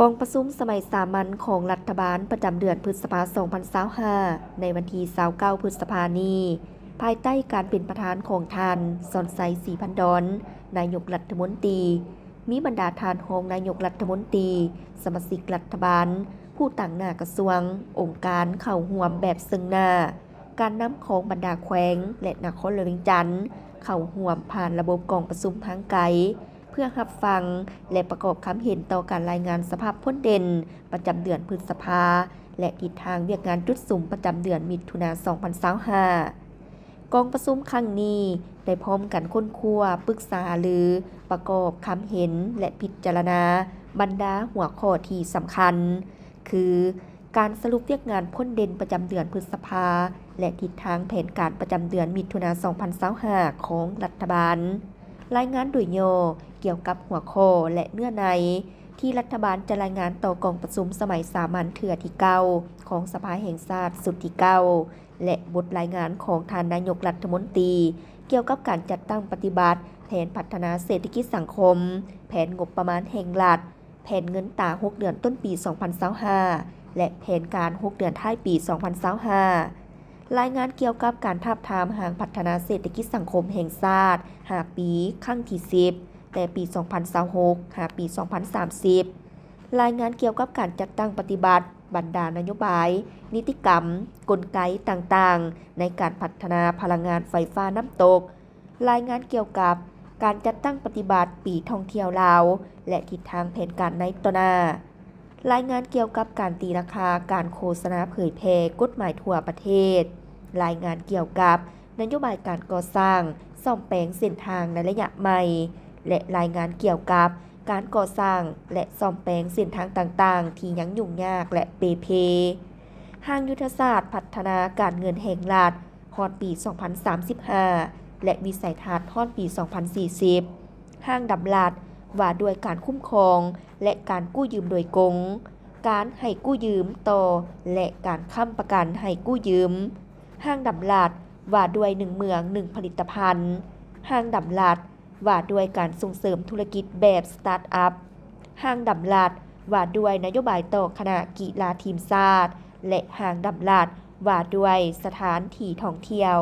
ກອງປະຊຸມສະໄໝສາມັນຂອງລັດຖະບານປະຈຳເດືອນພຶດສະພາ ສອງພັນຊາວຫ້າ ໃນວັນທີ ຊາວເກົ້າ ພຶດສະພານີ້ ພາຍໃຕ້ການເປັນປະທານຂອງທ່ານ ສອນໄຊ ສີພັນດອນ ນາຍົກລັດຖະມົນຕີ, ມີບັນດາທ່ານຮອງນາຍົກລັດຖະມົນຕີ, ສະມາຊິກລັດຖະບານ, ຜູ້ຕາງໜ້າກະຊວງ, ອົງການເຂົ້າຮ່ວມແບບເຊິ່ງໜ້າ, ການນຳຂອງບັນດາແຂວງ ແລະ ນະຄອນຫຼວງວຽງຈັນ ເຂົ້າຮ່ວມຜ່ານລະບົບກອງປະຊຸມທາງໄກ ເພື່ອຮັບຟັງ ແລະ ປະກອບຄຳເຫັນຕໍ່ການລາຍງານສະພາບພົ້ນເດັ່ນປະຈຳເດືອນພຶດສະພາ ແລະ ທິດທາງວຽກງານຈຸດສຸມປະຈຳເດືອນມິຖຸນາ ສອງພັນຊາວຫ້າ. ກອງປະຊຸມຄັ້ງນີ້ໄດ້ພ້ອມກັນຄົ້ນຄວ້າ, ປຶກສາຫາລື, ປະກອບຄຳເຫັນ ແລະ ພິຈາລະນາບັນດາຫົວຂໍ້ທີ່ສຳຄັນ ຄື ການສະຫຼຸບວຽກງານພົ້ນເດັ່ນປະຈຳເດືອນພຶດສະພາ ແລະ ທິດທາງແຜນການປະຈຳເດືອນມິຖຸນາ ສອງພັນຊາວຫ້າ ຂອງລັດຖະບານ, ລາຍງານໂດຍຫຍໍ້ກ່ຽວກັບຫົວຂໍ້ ແລະ ເນື້ອໃນທີ່ລັດຖະບານຈະລາຍງານຕໍ່ກອງປະຊຸມສະໄໝສາມັນເທື່ອທີເກົ້າ ຂອງສະພາແຫ່ງຊາດຊຸດທີເກົ້າ ແລະ ບົດລາຍງານຂອງທ່ານນາຍົກລັດຖະມົນຕີ ກ່ຽວກັບການຈັດຕັ້ງປະຕິບັດແຜນພັດທະນາເສດຖະກິດສັງຄົມ, ແຜນງົບປະມານແຫ່ງລັດ, ແຜນເງິນຕາຫົກເດືອນຕົ້ນປີ ສອງພັນຊາວຫ້າ ແລະ ແຜນການຫົກເດືອນທ້າຍປີ ສອງພັນຊາວຫ້າ. ລາຍງານກ່ຽວກັບການທາບທາມຮ່າງພັດທະນາເສດຖະກິດສັງຄົມແຫ່ງຊາດ ຫ້າ ປີ ຄັ້ງທີ ສິບ ແຕ່ປີ ສອງພັນຊາວຫົກ ຫາປີ ສອງພັນສາມສິບ. ລາຍງານກ່ຽວກັບການຈັດຕັ້ງປະຕິບັດບັນດານະໂຍບາຍ, ນິຕິກຳ, ກົນໄກຕ່າງໆ ໃນການພັດທະນາພະລັງງານໄຟຟ້ານ້ຳຕົກ. ລາຍງານກ່ຽວກັບການຈັດຕັ້ງປະຕິບັດປີທ່ອງທ່ຽວລາວ ແລະ ທິດທາງແຜນການໃນຕໍ່ໜ້າ. ລາຍງານກ່ຽວກັບການຕີລາຄາການໂຄສະນາເຜີຍແຜ່ກົດໝາຍທົ່ວປະເທດ. ລາຍງານກ່ຽວກັບນະໂຍບາຍການກໍ່ສ້າງ, ສ້ອມແປງເສັ້ນທາງໃນໄລຍະໃໝ່ ແລະ ລາຍງານກ່ຽວກັບການກໍ່ສ້າງ ແລະ ສ້ອມແປງເສັ້ນທາງຕ່າງໆ ທີ່ຍັງຫຍຸ້ງຍາກ ແລະ ເປ່ເພ. ຮ່າງຍຸດທະສາດພັດທະນາການເງິນແຫ່ງລັດ ຮອດປີສອງພັນສາມສິບຫ້າ ແລະ ວິໄສທັດຮອດປີສອງພັນສີ່ສິບ, ຮ່າງດຳລັດວ່າດ້ວຍການຄຸ້ມຄອງ ແລະ ການກູ້ຢືມໂດຍກົງ, ການໃຫ້ກູ້ຢືມຕໍ່ ແລະ ການຄ້ຳປະກັນໃຫ້ກູ້ຢືມ, ຮ່າງດຳລັດວ່າດ້ວຍໜຶ່ງເມືອງໜຶ່ງຜະລິດຕະພັນ, ຮ່າງດຳລັດ ວ່າດ້ວຍການສົ່ງເສີມທຸລະກິດແບບສະຕາດອັບ, ຮ່າງດຳລັດວ່າດ້ວຍນະໂຍບາຍຕໍ່ຄະນະກິລາທີມຊາດ ແລະ ຮ່າງດຳລັດວ່າດ້ວຍສະຖານທີ່ທ່ອງທ່ຽວ.